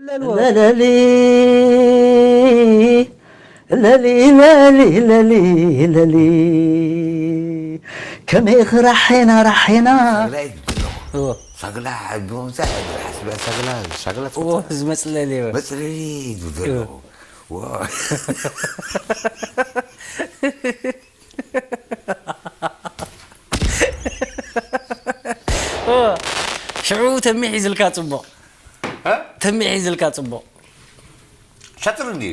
ለለሊ ለሊ ለሊ ለሊ ለሊ ከመይ ራሕና ራሕና ሳግላ ይብል ኣለኹ። ሳግላ ብምምፃእ ሓስበ ሳግላ ሳግላ ዝመፅለል እዩ። መፅለሊ ይብል ዘለኹ። ዋ። ሽዑ ተሚሕ ይዝልካ ፅቡቕ ተሚሕ ይዝልካ ፅቡቕ ሸጥር እንዲ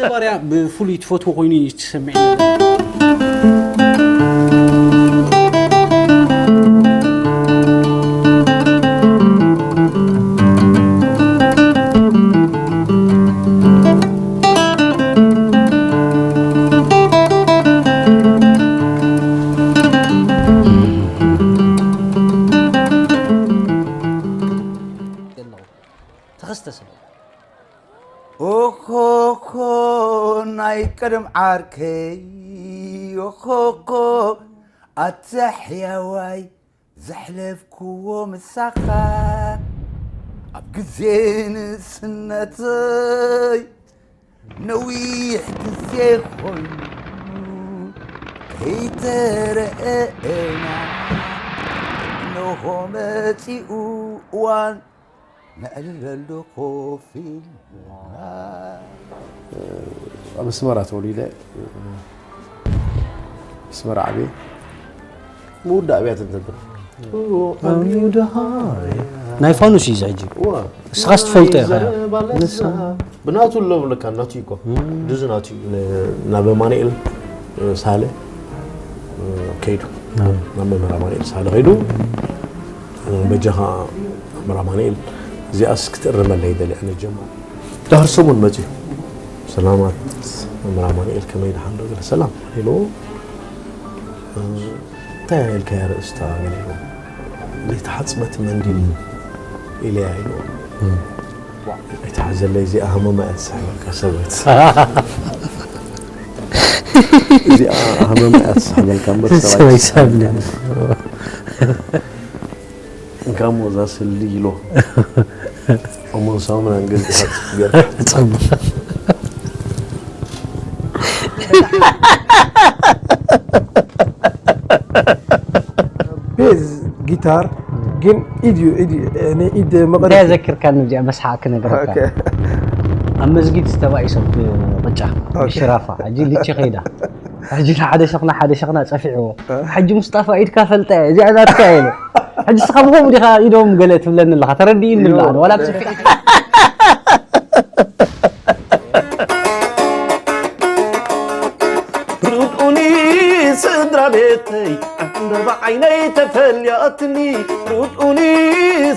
ነባርያ ብፍሉይ ትፈትዎ ኮይኑ እዩ ትሰምዕ ተኸስተ ሰብ ኦኾኾ ናይ ቀደም ዓርከይ ኦኾኾ ኣታ ሕያዋይ ዘሕለፍክዎ ምሳኻ ኣብ ግዜ ንእስነተይ ነዊሕ ግዜ ኮይኑ ከይተረኣና እነሆ መጺኡ እዋን ነዕልለሉ ኮፍ ኢልና። ኣብ ኣስመራ ተወሊደ ኣስመራ ዓብየ ምውዳእ ኣብያተ እንተንተ ናይ ፋኑስ እዩ ሕጂ እስኻስ ትፈልጦ ኢኻ ብናቱ ኣሎ ብለካ ናቱ እኮ ድዚ ናቱ ናብ ኣማኑኤል ሳለ ከይዱ ናብ መምህር ኣማኑኤል ሳለ ከይዱ በጃኻ መምህር ኣማኑኤል እዚኣስ ክትእርመለይ ደልየ ኣነ ጀማ ድሕሪ ሰሙን መፅዩ ሰላማት መምህር ኣማኑኤል ከመይ ድሓን ዶ ገለ ሰላም ኢልዎ እንታይ ኢልካያ ርእስታ ገለ ኢልዎ ዘይተሓፅበት መንዲል ኢለያ ኢልዎ ኣይትሓዘለይ እዚኣ ሃመማ እያ ትስሕበልካ ሰብት እዚኣ ሃመማ እያ ትስሕበልካ እምበር ሰብኣይ ሰብኣይ ትስሕበልካ። እንካሞ እዛ ስሊ ኢሎ እሞ ሳሙና እንግዲህ ገርካ ቤዝ ጊታር ግን ኢድ እዩ ኢድ እዩ፣ ናይ ኢድ መቐረት እንታይ ዘክርካኒ እዚኣ መስሓቅ ክነግረካ ኣብ መስጊድ ዝተባኢሶም ቅጫ ሽራፋ ሕጂ ልቺ ከይዳ ሕጂ ሓደ ሸኽና ሓደ ሸኽና ጸፊዕዎ ሕጂ ሙስጣፋ ኢድካ ፈልጠ እዚኣ ናትካ ኢሉ ሕጂ ስኻ ብኸምኡ ዲኻ ኢዶም ገለ ትብለኒ ኣለኻ ተረዲእኒ ኣለኻ ዋላ ብስፊ ርድኡኒ ስድራ ቤተይ ዕምበባ ዓይነይ ተፈልያትኒ ርድኡኒ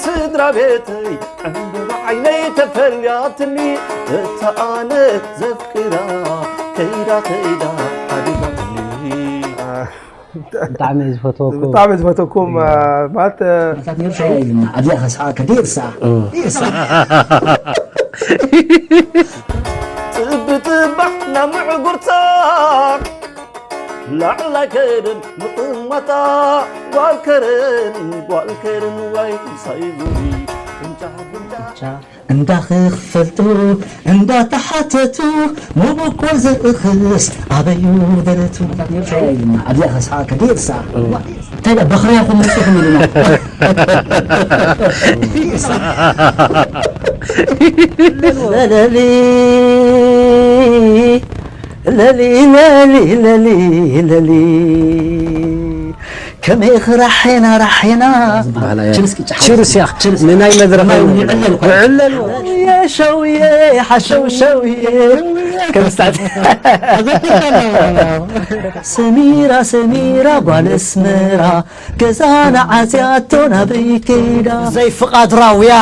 ስድራ ቤተይ ዕምበባ ዓይነይ ተፈልያትኒ እታ ኣነ ዘፍቅራ ከይዳ ከይዳ ሓዲጋትኒ ብጣዕሚ ዝፈትወኩም ብጣዕሚ ዝፈተኩም ማለት ኣዲኣ ከስሓ ከደይ ርሳ ጽብጥባሕ ናብ ምዕጉርታ ላዕላይ ከደን ምቕማጣ ጓል ከረን ጓል ከረን ዋይ ሳይዙሪ ፍንጫ ፍንጫ እንዳኽፈልጡ እንዳተሓተቱ መበቆል ዘርእኽስ ኣበዩ ደረቱ ኣዲኣ ከስሓ ከደይ ርሳ እንታይ ዳ በኽርያኹም መፅኹም ኢሉና ለሊ ለሊ ለሊ ለሊ ለሊ ከመይ ራሕና ራሕና ችርስ ያኽ ንናይ መድረኽ ንዕለል ሸውየ ሓሸው ሸውየ ከምስታት ሰሚራ ሰሚራ ጓል ኣስመራ ገዛና ዓፅያቶ ናበይ ከይዳ ዘይፍቓድ ራውያ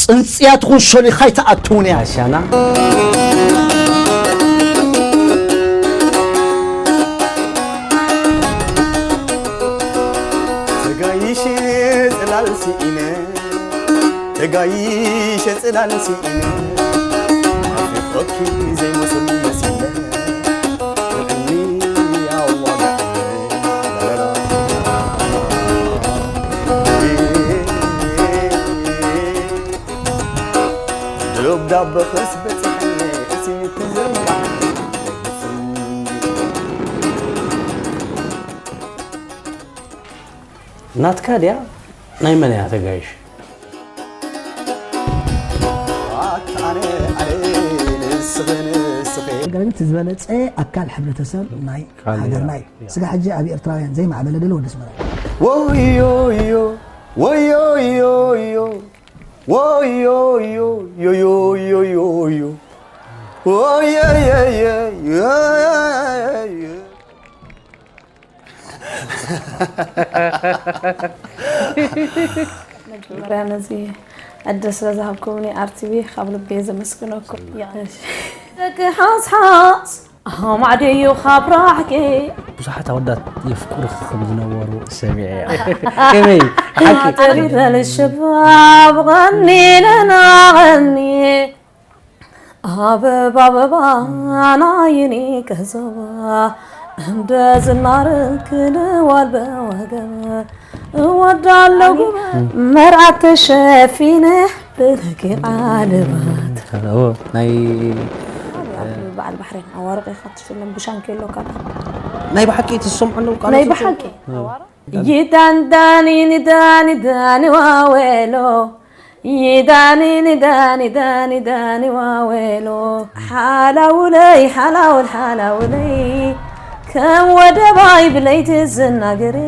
ፅንፅያ ትኹን ሸሊኻ ኣይትኣትውን እያ ሻና ተጋይሽ ጽላል ስኢነ ተጋይሽ ጽላል ስኢነ ኣፍቆኪ ዘይመስል መሲለ ንዕኒ ኣዋጋዕለ ላላላ ዳበኽስ በጽሐኒ እሲ ትዘምር። ናትካ ድያ? ናይ መን እያ ተጋይሽ? ኣታ ኣነ ኣነ ንስኺ ንስኺ። ገለልቲ ዝበለጸ ኣካል ሕብረተሰብ ናይ ካልእ ሃገርና እዩ። እያ። ስጋ ሕጂ ኣብ ኤርትራውያን ዘይማዕበለ ደሎ ወዲ ኣስመራ እዩ። ወዮ ዮ፣ ወዮ ዮ፣ ዮ፣ ወዮ ዮ፣ ዮ፣ ዮ፣ ዮ፣ ዮ፣ ዮ። ወዮ ዮ፣ ዮ፣ ዮ፣ ዮ፣ ዮ። መጀመርያ ነዚ ዕድል ስለ ዝሃብኩምኒ ኣርቲቪ ካብ ልቢ እየ ዘመስግነኩም። ደቂ ሓስሓስ ኣማዕድዩ ካብ ራሕቂ ብዙሓት ኣወዳት የፍቅሩኺ ከም ዝነበሩ ሰሚዐ እየ። ከመይ? ሓቂ? ናጠሪረ ልሽባ ብቐኒ ለናቐኒ ኣበባ ኣበባ ናይኒ ከዘባ እንደ ዝናርን ክንዋል በወገብ እወዳለሁ ጉበ መርዓት ተሸፊነ ብለኪ ዓለባት እዎ፣ ናይ በዓል ባሕሬን ኣዋርቕ ኢኻ ትሽለም ብሻንኪ ኣለካ ናይ ብሓቂ ትሰምዖ ኣለዉ ቃላት ናይ እኮ። ብሓቂ ይዳንዳኒ ንዳኒ ዳኒ ዋዌሎ ይዳኒ ንዳኒ ዳኒ ዳኒ ዋዌሎ ሓላውለይ ሓላውል ሓላውለይ ከም ወደባይ ብለይቲ ዝናገሬ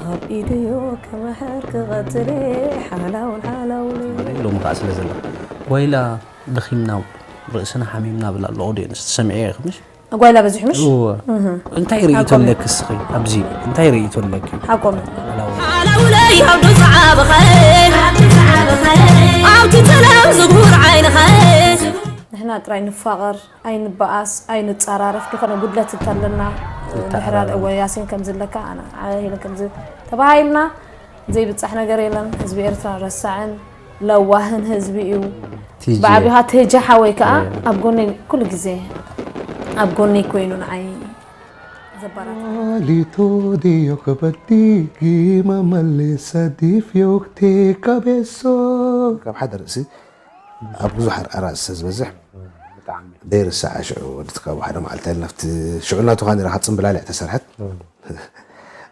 ኣብ ኢድዮ ክምሕር ክቐትሬ ሓላውል ሓላውለይ ሎሚ ከዓ ስለ ዘላ ዋይላ ደኺምና ርእስና ሓሚምና ብላ ኣሎ ኦዲየንስ ትሰምዐ ኢኽምሽ ጓይላ በዚሑ ምሽ? እወ። እህ። እንታይ ርእይቶ ኣለኪ እስኺ? ኣብዚ እንታይ ርእይቶ ኣለኪ? ሓቆም። ሓላውለይ ኣብ ዱስዓብኸ ኣብቲ ተለም ዝጉር ዓይንኸ ንሕና ጥራይ ንፋቐር፣ ኣይንበኣስ፣ ኣይንጻራረፍ፣ ዝኾነ ጉድለት እንተለና፣ ንተዓራረብ። ድሕራድ እወ ያሲን ከምዚ ኣለካ፣ ኣነ ሄለን ከምዚ ተባሃሂልና፣ ዘይብጻሕ ነገር የለን። ህዝቢ ኤርትራ ረሳዕን ለዋህን ህዝቢ እዩ። ቲጂ። ብዓቢኻ ቴጂ ሓወይ ከኣ እየ። ኣብ ጎነይ ኩሉ ግዜ ኣብ ጎነይ ኮይኑ ንዓይ ዘባራት። ሊቶ ዲዮ ከበዲ ጊማ መሌሰ ዲፍ ዮክቴ ካቤሶ። ካብ ሓደ ርእሲ ኣብ ብዙሕ ኣርኣስ ዝበዝሕ ብጣዕሚ። ደይርሳዕ ሽዑ ወዲ ትካቡ ሓደ መዓልቲ ኢልና ኣብቲ ሽዑ እናቱ ኻን ኢራ ካብ ጽምብላሊዕ ተሰርሐት።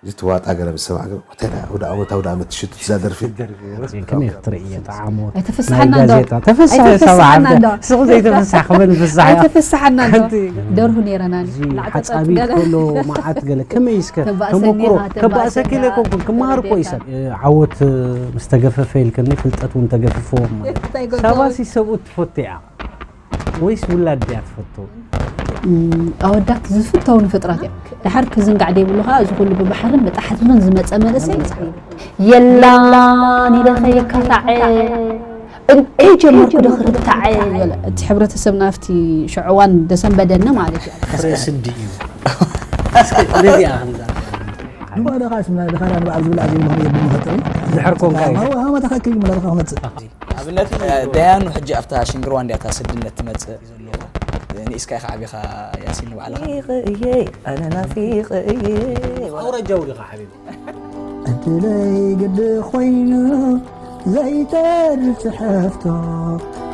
እዚ ትዋጣ ገለ ምስ ሰማዕ ግን፣ "ሆቴል ኣውደ ዓመት፣ ኣውደ ዓመት ትሽቱ እዛ ደርፊ?" ደርፊ። ከመይ ክትርእዮ? ጣዕሙ ኣይተፈስሓና ናይ እንዶ። ጋዜጣ። ተፈስሐ ኣይተፈስሓና ሰብዓ እንዶ። ስቕ ዘይተፈስሐ ክመን ፍስሓ እያ። ኣይተፈስሓና እንዶ። ሓንቲ ደርሁ ነይረና። እዚ ላዕቀ ሓጻቢት ገለ። ከሎ መዓት ገለ። ከመይ እስከ ተባእሰኒ ተሞክሮ? ኢኻ፣ ከባእሰኒ ከባእሰኪ ኢኻ። ለኮንኩን ክመሃር እኮ ተረዲእካ። ይሰብ። እ፣ ዓወት፣ እ፣ ምስ ተገፈፈ ኢልከኒ ፍልጠት እውን ተገፍፍዎም ማለት እዩ። እንታይ ገብቶ? ሰባሲ ሰብኡት ትፈቱ እያ። ወይስ ውላድ ድያ ትፈቱ? እም፣ ኣወዳት ዝፍተው ንፍጥረት እዮም። ድሓር ክዝንጋዕ ደይብሉ ኸዓ፣ እዚ ኩሉ ብባሕርን ብጣሕትን ዝመጸ መንእሰይ የላን ኢለ ከይካታዕ፣ እንከይ ጀመርኩ ዶ ክርታዕ በለ። እቲ ሕብረተሰብና ኣብቲ ሽዑ እዋን ደሰንበደኒ ማለት እዩ። ፍረ ስዲ እዩ። እስኪ ነዚኣ ክንዛ። ንባዕልኻ ስምና፣ ድኻ ንባዕል ዝብላዕ ዘይብሉ ከመይ የብል መኸተዊ? ድሕር ኮንካ እዩ። ሃማ፣ ሃማ ተኸክል ይመላ፣ ድኻ ክመጽእ። ኣብነት፣ እ፣ ደያኑ ሕጂ ኣብታ ሽንግርዋ እንድያ እታ ስድነት ትመጽእ ዘሎ። ንኢስካ ኢኻ ዓቢኻ ያሲን ንባዕልኻ። ናፊቐ እየ፣ ኣነ ናፊቐ እየ። ኣውራጃዊ ዲኻ ሓቢቢ? ዕድለይ ግዲ ኮይኑ ዘይተርፍ ጽሕፍቶ፣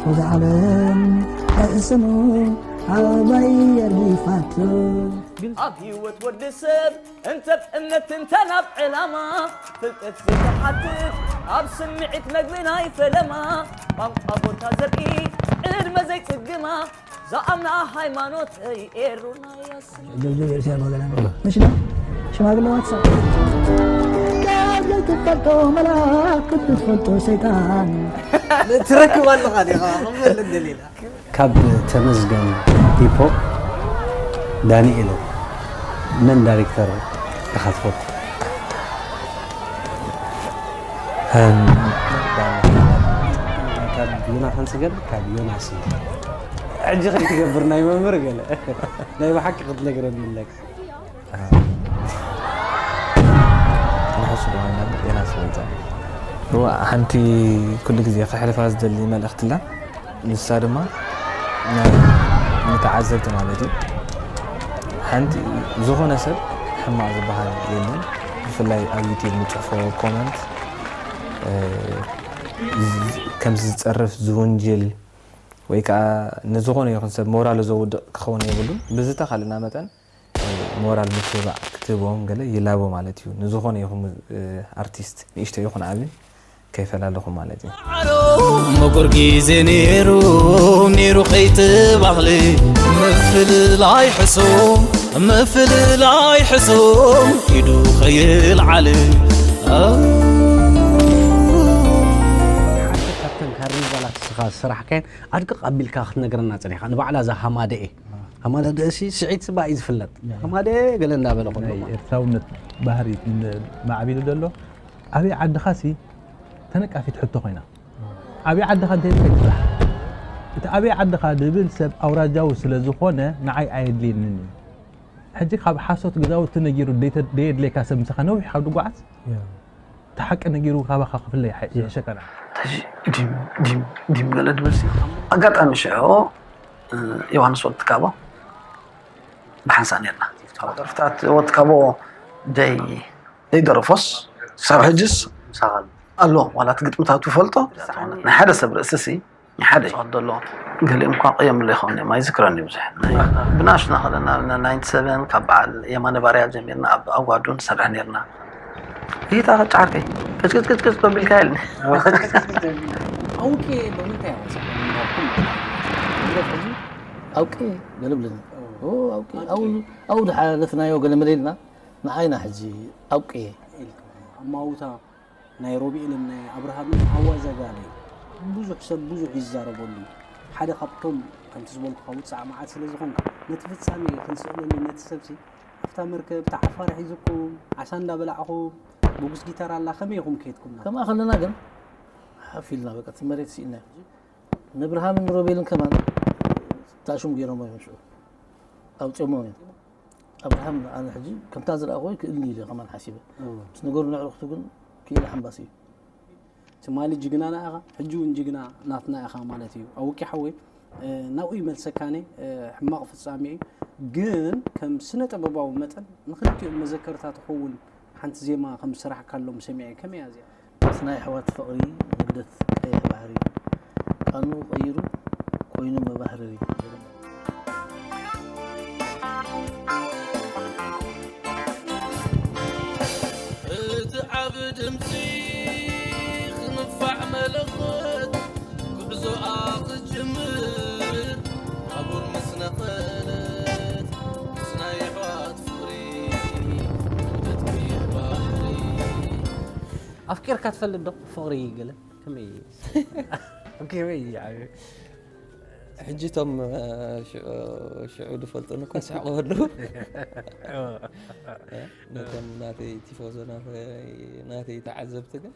ወዛ ዓለም ሕስኑ ኣባይ የርጊፋቶ። ኣብ ህይወት ወዲ ሰብ እንተ እምነት እንተ ናብ ዕላማ፣ ፍልጠት ዘይተሓትት ኣብ ስምዒት መግቢ ናይ ፈለማ፣ ቋንቋ ቦታ ዘርኢ ዕድመ ዘይጽግማ፣ ዝኣምና ሃይማኖተይ ኤሩና ያስና። ጀብጀብ ኤርትራ መገላ ምሽ ነው ሽማግለ ዋትሳፕ ካብ ዘይትፈልጦ መልኣክ ክትፈልጦ ሰይጣን ትረክብ ኣለኻ ዲኻ? ክመል እንደሌላ። ካብ ተመስገን ዲፖ ዳንኤሎ መን ዳይሬክተር ኢኻ ትፈቱ? እም፣ ካብ ዮናታን ስገድ፣ ካብ ዮናስ እዩ። ሕጂ ከይትገብር ናይ መምህር ገለ ናይ ብሓቂ ክትነግረኒ ኣለካ። ንሕሱ ብዋና ዮናስ መጻ። እዋ፣ ሓንቲ ኩሉ ግዜ ከሕልፋ ዝደሊ መልእኽቲ ኣላ። ንሳ ድማ ን-፣ ንተዓዘብቲ ማለት እዩ። ሓንቲ ዝኾነ ሰብ ሕማቕ ዝበሃል የለን። ብፍላይ ኣብ ዩቲዩብ ንጽሕፎ ኮመንት፣ እ፣ ዝ-፣ ከምዚ ዝጸርፍ፣ ዝውንጅል፣ ወይ ከዓ ንዝኾነ ይኹን ሰብ ሞራሉ ዘውድቕ ክኸውን የብሉን። ብዝተኻልና መጠን ሞራል ምትብባዕ ክትህቦም ገለ ይላቦ ማለት እዩ። ንዝኾነ ይኹን ኣርቲስት ንእሽቶ ይኹን ዓቢ ከይፈላለኹ ማለት እዩ። ምቁር ግዜ ነይሩ ነይሩ ከይትባኽሊ ምፍልላይ ሕሱም ምፍልላይ ሕሱም ኢዱ ከይልዓል ሓደ ካብተን ካርኒቫላት ንስኻ ዝሰራሕካየን ኣድቅቕ ኣቢልካ ክትነግረና ጸኒኻ። ንባዕላ እዛ ሃማደኤ ሃማደኤ ሲ ስዒት ስባ እዩ ዝፍለጥ። ሃማደኤ ገለ እንዳበለ ከሎ ናይ ኤርትራውነት ባህሪ ማዕቢሉ ዘሎ ኣበይ ዓድኻ ሲ ተነቃፊት ሕቶ ኮይና ኣበይ ዓድኻ እንተ ኢልካ ይፍራሕ እቲ ኣበይ ዓድኻ ድብል ሰብ ኣውራጃዊ ስለ ዝኾነ ንዓይ ኣየድልየንን እዩ ሕጂ ካብ ሓሶት ግዛውቲ ነጊሩ ደየድልየካ ሰብ ምሳኻ ነዊሕ ካብ ድጓዓዝ እቲ ሓቂ ነጊሩ ካባኻ ክፍለ ይሕሸካ ንዓይ። ሕጂ ዲም ዲም ዲም ገለ ድብል ሲ ኣጋጣሚ ሽዑ ዮሃንስ ወዲ ትካቦ ብሓንሳእ ነርና ደርፍታት ወዲ ትካቦ ደይ ደይ ደረፎስ ክሳብ ሕጅስ ኣሎ ዋላ እቲ ግጥምታቱ ፈልጦ ናይ ሓደ ሰብ ርእሲ ሲ ናይ ሓደ ጸወት ዘሎ ገሊኦም እኳ ቅየምሉ ይኸውን እዮም ኣይዝክረን እዩ ብዙሕ ናይ ብናሽና ከለና ናይንቲ ሰቨን ካብ በዓል የማነ ባርያ ጀሚርና ኣብ ኣዋዱን ሰርሕ ነርና ጌታ ጫርከይ ቅጭቅጭቅጭቅጭ በቢልካ ኢልኒ ኣውቄ ሎሚ እንታይ ኣወሰኩም እንዳልኩም ሕጂ ኣውቄ ገለብልን ኣውቄ ኣው ዝሓለፍናዮ ገለ መለ ኢልና ንዓይና ሕጂ ኣውቄ ኣማውታ ናይ ሮቢኤልን ናይ ኣብርሃምን ኣዋዛጋቢ ብዙሕ ሰብ ብዙሕ ይዛረበሉ ሓደ ካብቶም ከምቲ ዝበልኩካ ውፃእ መዓት ስለ ዝኾንካ ነቲ ፍፃሜ ክንስእነሉ ነቲ ሰብሲ ኣብታ መርከብ ተዓፋሪ ሒዝኩም ዓሳ እንዳበላዕኹም ብጉስ ጊታር ኣላ ከመይ ኢኹም ከይድኩም ናብ ከምኣ ከለና ግን ሓፍ ኢልና በቃ እቲ መሬት ስኢልና ንኣብርሃምን ንሮቤልን ከማን ታሽም ገይሮሞ እዮም ሽዑ ኣውፅኦሞ እዮም ኣብርሃም ኣነ ሕጂ ከምታ ዝረኣኹ ክእልኒ ኢለ ከማን ሓሲበ ምስ ነገሩ ንዕርኽቱ ግን ክኢለ ሓምባሲ እዩ ትማሊ ጅግናና ኢኻ ሕጂ እውን ጅግና ናትና ኢኻ ማለት እዩ ኣውቂ ሓወይ ናብኡ ይመልሰካኒ ሕማቕ ፍጻሜ እዩ ግን ከም ስነ ጥበባዊ መጠን ንክልቲኦም መዘከርታ ትኸውን ሓንቲ ዜማ ከም ዝሰራሕካሎም ሰሚዐ ከመይ እያ እዚኣ እቲ ናይ ኣሕዋት ፍቕሪ ንግደት ቀይሕ ባሕሪ ቃንኡ ቀይሩ ኮይኑ መባህረሪ እቲ ዓብ ድምፂ ክንፋዕ መለኸት ጉዕዞኣ ክትጅምር ባቡር ምስ ነቐለት ምስ ናይ ኣሕዋት ፍቕሪ ንግደት ቀይሕ ባሕሪ ኣፍቂርካ ትፈልጥ ዶ ፍቕሪ ገለ ከመይ ከመይ ዓብዩ ሕጂ እቶም ሽዑ ዝፈልጡኒ እኳ ስሕቑ ኣለዉ ነቶም ናተይ ቲፎዞ ናተይ ተዓዘብቲ ግን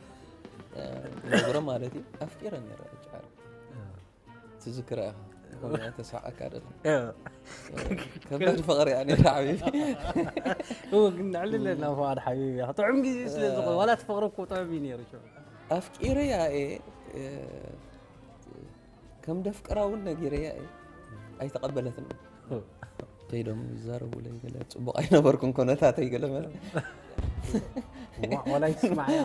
ነግሮ ማለት እዩ ኣፍቂረ ነረ ጫር ትዝክረ ኢኻ ተሳቀካ ደለ ከባድ ፍቅሪ እያ ነራ ሓቢቢ እወ ግን ንዕልለና ፍቃድ ሓቢቢ ጥዑም ግዜ ስለ ዝኾነ ዋላ ትፍቅሪ እኮ ጥዑም እዩ ነይሩ ኣፍቂረያ እየ ከም ደፍቅራ እውን ነጊረያ እየ ኣይተቐበለትን ከይዶም ይዛረቡለይ ገለ ፅቡቅ ኣይነበርኩን ኮነታተይ ገለ መለ ዋላ ይትስማዕያ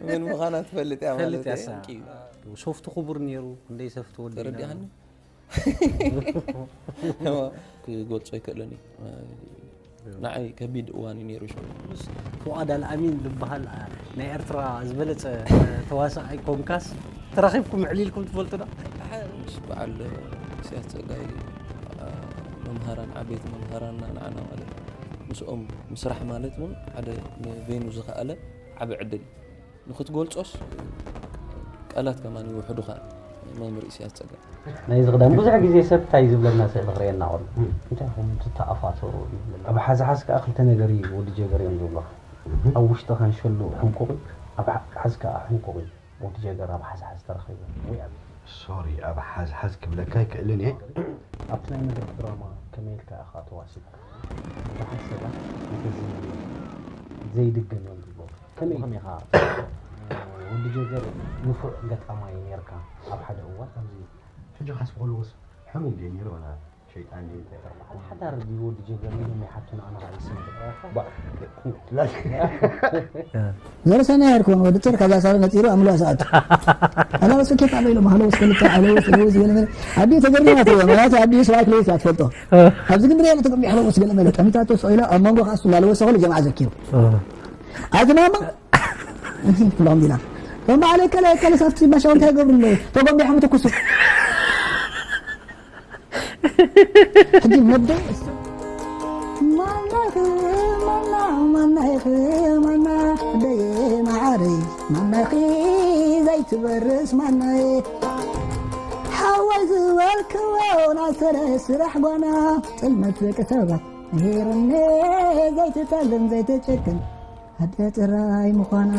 ምን ምዃና ትፈልጥ እያ ማለት እዩ ሶፍቱ ክቡር ነይሩ ክንደይ ሰፍቲ ወዲ ተረዲኣኒ ክገልጾ ኣይክእልን እዩ ንዓይ ከቢድ እዋን እዩ ነይሩ ሽዑ። ምስ ፍቓድ ኣልኣሚን ዝበሃል ናይ ኤርትራ ዝበለጸ ተዋሳኣይ ኮንካስ ተራኺብኩም ዕሊልኩም ትፈልጡ ዶ? ምስ በዓል ኢሳያስ ጸጋይ መምሃራን ዓበይቲ መምሃራንና ንዓና ማለት ምስኦም ምስራሕ ማለት እውን ሓደ ንበይኑ ዝኸኣለ ዓቢ ዕድል እዩ። ንክትገልጾስ ቃላት ከማን ይውሕዱኻ መምህር ኢሳያስ ጸጋ ናይዚ ክዳን ብዙሕ ግዜ ሰብ እንታይ ዝብለና ስእሊ ክርእየና ከሎ እንታይ ኹም ትተኣፋተሩ ይብለና ኣብ ሓዝሓዝ ከዓ ክልተ ነገር እዩ ወዲ ጀገር እዮም ዝብሉኻ ኣብ ውሽጥኻ ንሸሉ ሕንቁቕ እዩ ኣብ ሓዝሓዝ ከዓ ሕንቁቕ እዩ ወዲ ጀገር ኣብ ሓዝሓዝ ተረኺቡ ወይ ኣብ ሶሪ ኣብ ሓዝሓዝ ክብለካ ኣይክእልን እየ ኣብቲ ናይ መድረኽ ድራማ ከመይ ኢልካ ኢኻ ተዋሲብካ ብዙሓት ሰባት ነቲ ዘይድገም እዮም ዝብሉ ከመይ ኢኻ ወዲ ጀገር ንፉዕ ገጣማይ ነርካ ኣብ ሓደ እዋን ኣብዚ ሕጂ ካስ በልዎስ ሕሙም ድየ ነይረ ወላ ሸይጣን ዲዩ እንታይ ተርፋ ሓዳር ዲዩ ወዲ ጀበሊ ኢሎም ይሓቱና ኣነ ኻዓ ይስምዕ። ዘረሰና ያርኮን ወዲ ጥር ከዛ ሳለ ነጢሩ ኣምሎ ሰዓት ኣላ ወስ ኬፍ ኣበ ኢሎም ሃሎ ወስ ከልተ ኣለ ወስ ለው ዝገለ መለ ኣዲ ተገርማ ትሪኦ ማለት ኣዲ ስራክ ለይስ ኣትፈልጦ ኣብዚ ግን ብሪያ ተቀሚ ሃሎ ወስ ገለ መለ ጠሚታቶ ሰው ኢላ ኣብ መንጎ ካሱ ላለ ወሰ ኸሉ ጀማዓ ዘኪሩ ኣዝማማ ፍሎም ዲና ثم عليك لا يكلس أفتي ما شاء الله تقول له تقوم بيحمد كسو ሕጂ መበይ ማናኺ ማና ማናይኺ ማና ደየ መዓረይ ማናኺ ዘይትበርስ ማናይ ሓወይ ዝበልክዎ ናሰረ ስራሕ ጓና ጥልመት ደቂ ሰባት ሄርነ ዘይትጠልም ዘይትጨክን ኣደ ጥራይ ምዃና